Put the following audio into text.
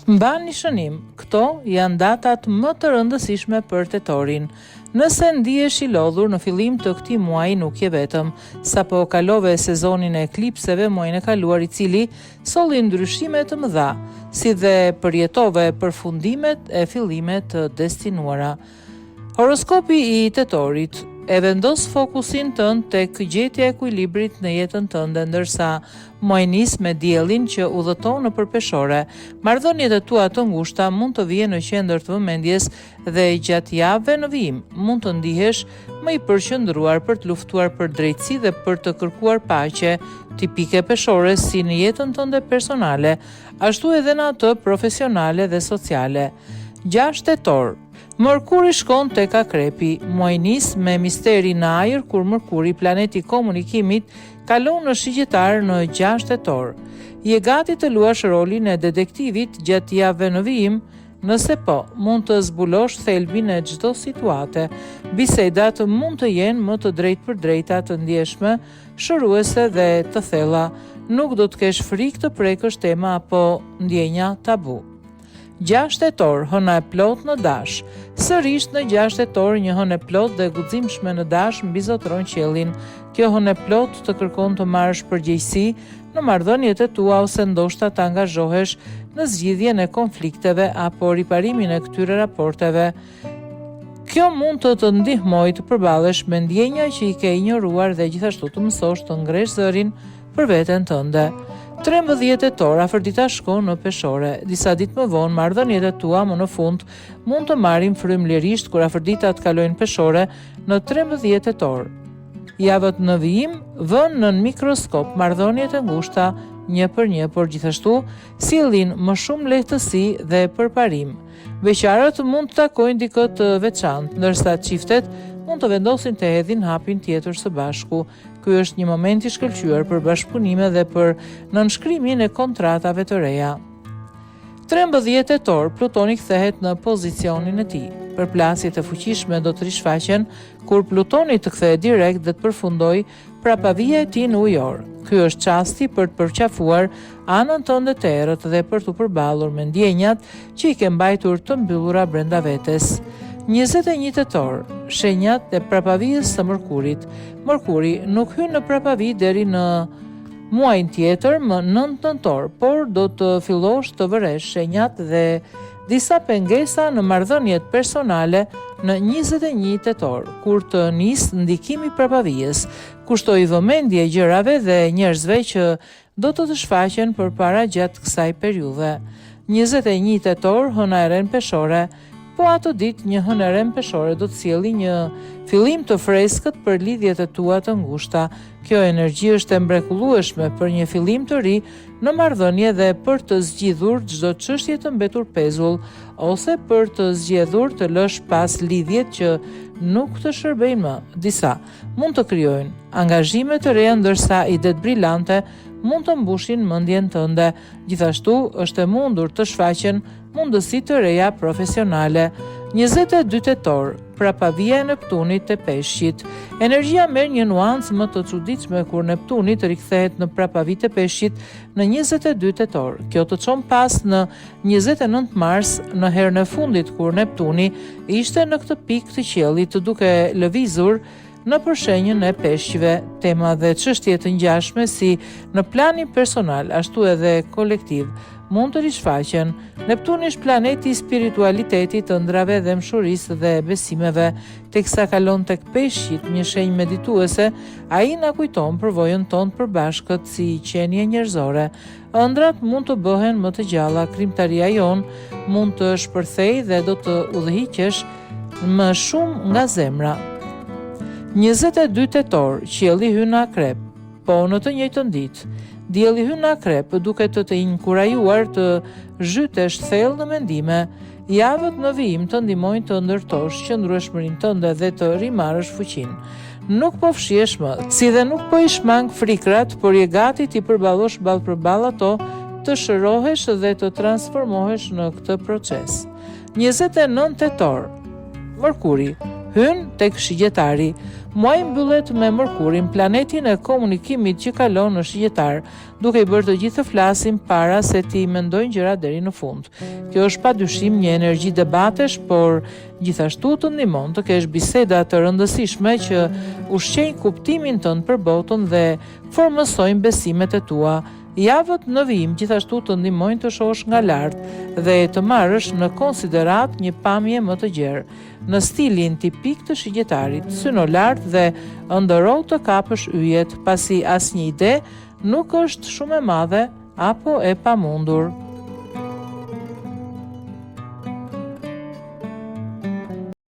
Mbani shënim, këto janë datat më të rëndësishme për tetorin. Nëse ndihesh i lodhur në fillim të këtij muaji nuk je vetëm. Sapo kalove sezonin e eklipseve muajin e kaluar i cili solli ndryshime të mëdha, si dhe përjetove përfundimet e fillime të destinuara. Horoskopi i tetorit e vendos fokusin tënd tek gjetja e ekuilibrit në jetën tënde ndërsa muaji nis me diellin që udhëton nëpër peshore. Marrëdhëniet e tua të ngushta mund të vihen në qendër të vëmendjes dhe gjatë javëve në vijim mund të ndihesh më i përqendruar për të luftuar për drejtësi dhe për të kërkuar paqe, tipike peshore si në jetën tënde personale, ashtu edhe në atë profesionale dhe sociale. 6 tetor Mërkuri shkon tek Akrepi. Muaji nis me misteri në ajër kur Mërkuri, planeti i komunikimit, kalon në Shigjetar në 6 tetor. Je gati të luash rolin e detektivit gjatë javëve në vijim? Nëse po, mund të zbulosh thelbin e çdo situate. Bisedat mund të jenë më të drejtpërdrejta, të ndjeshme, shëruese dhe të thella. Nuk do të kesh frikë të prekësh tema apo ndjenja tabu. 6 tetor, hëna e plotë në Dash. Sërish në 6 tetor, një hënë e plotë dhe e guximshme në Dash mbizotëron qiellin. Kjo hënë e plotë të kërkon të marrësh përgjegjësi në marrëdhëniet e tua ose ndoshta të angazhohesh në zgjidhjen e konflikteve apo riparimin e këtyre raporteve. Kjo mund të të ndihmojë të përballesh me ndjenja që i ke injoruar dhe gjithashtu të mësosh të ngresh zërin për veten tënde. 13 tetor, Afërdita shkon në Peshore. Disa ditë më vonë, marrëdhëniet e tua më në fund mund të marrin frymë lirisht kur Afërdita të kalojë në Peshore në 13 tetor. Javët në vijim vënë nën mikroskop marrëdhëniet e ngushta një për një, por gjithashtu sjellin më shumë lehtësi dhe përparim. Beqarët mund të takojnë dikë të veçantë, ndërsa çiftet mund të vendosin të hedhin hapin tjetër së bashku. Ky është një moment i shkëlqyer për bashkëpunime dhe për nënshkrimin e kontratave të reja. 13 tetor, Plutoni kthehet në pozicionin e tij. Përplasjet e fuqishme do të rishfaqen kur Plutoni të kthehet direkt dhe të përfundojë prapavija e tij në Ujor. Ky është çasti për të përqafuar anën tënde të errët dhe për t'u përballur me ndjenjat që i ke mbajtur të mbyllura brenda vetes. 21 tetor, shenjat e prapavijës së Mërkurit. Mërkuri nuk hyn në prapavijë deri në muajin tjetër, më 9 nëntor, por do të fillosh të vëresh shenjat dhe disa pengesa në marrëdhëniet personale në 21 tetor, kur të nisë ndikimi i prapavijës. Kushtoji vëmendje gjërave dhe njerëzve që do të të shfaqen përpara gjatë kësaj periudhe. 21 tetor, hëna e re në Peshore. Po atë ditë, një hënë e re në Peshore do të sjelli një fillim të freskët për lidhjet e tua të ngushta. Kjo energji është e mrekullueshme për një fillim të ri në marrëdhënie dhe për të zgjidhur çdo çështje të mbetur pezull ose për të zgjedhur të lësh pas lidhjet që nuk të shërbejnë më. Disa mund të krijojnë angazhime të reja ndërsa idetë brilante mund të mbushin mendjen tënde. Gjithashtu, është e mundur të shfaqen mundësi të reja profesionale. 22 tetor, prapavija e Neptunit te Peshqit. Energjia merr një nuancë më të çuditshme kur Neptuni të rikthehet në prapavijë te Peshqit në 22 tetor. Kjo të çon pas në 29 mars, në herën e fundit kur Neptuni ishte në këtë pikë të qiellit duke lëvizur nëpër shenjën e Peshqve, tema dhe çështje të ngjashme si në planin personal ashtu edhe kolektiv mund të rishfaqen. Neptuni është planeti i spiritualitetit, ëndrrave, dhembshurisë dhe besimeve. Teksa kalon tek Peshqit, një shenjë medituese, ai na kujton përvojën tonë të përbashkët si qenie njerëzore. Ëndrrat mund të bëhen më të gjalla, krijimtaria jonë mund të shpërthejë dhe do të udhëhiqesh më shumë nga zemra. 22 tetor, qielli hyn në Akrep. Po në të njëjtën ditë, dielli hyn në Akrep, duke të të inkurajuar të zhytesh thellë në mendime. Javët në vijim të ndihmojnë të ndërtosh qëndrueshmërinë tënde dhe të rimarrësh fuqinë. Nuk po fshihesh më, si dhe nuk po i shmang frikrat, por je gati t'i përballosh ballë për ballë ato, të shërohesh dhe të transformohesh në këtë proces. 29 tetor, Mërkuri hyn tek Shigjetari. Muaji mbyllet me Mërkurin, planetin e komunikimit që kalon në Shigjetar, duke i bërë të gjithë të flasin para se t'i mendojnë gjërat deri në fund. Kjo është padyshim një energji debatesh, por gjithashtu të ndihmon të kesh biseda të rëndësishme që ushqejnë kuptimin tënd për botën dhe formësojnë besimet e tua. Javët në vijim gjithashtu të ndihmojnë të shohësh nga lart dhe të marrësh në konsideratë një pamje më të gjerë. Në stilin tipik të Shigjetarit, syno lart dhe ëndërro të kapësh yjet, pasi asnjë ide nuk është shumë e madhe apo e pamundur.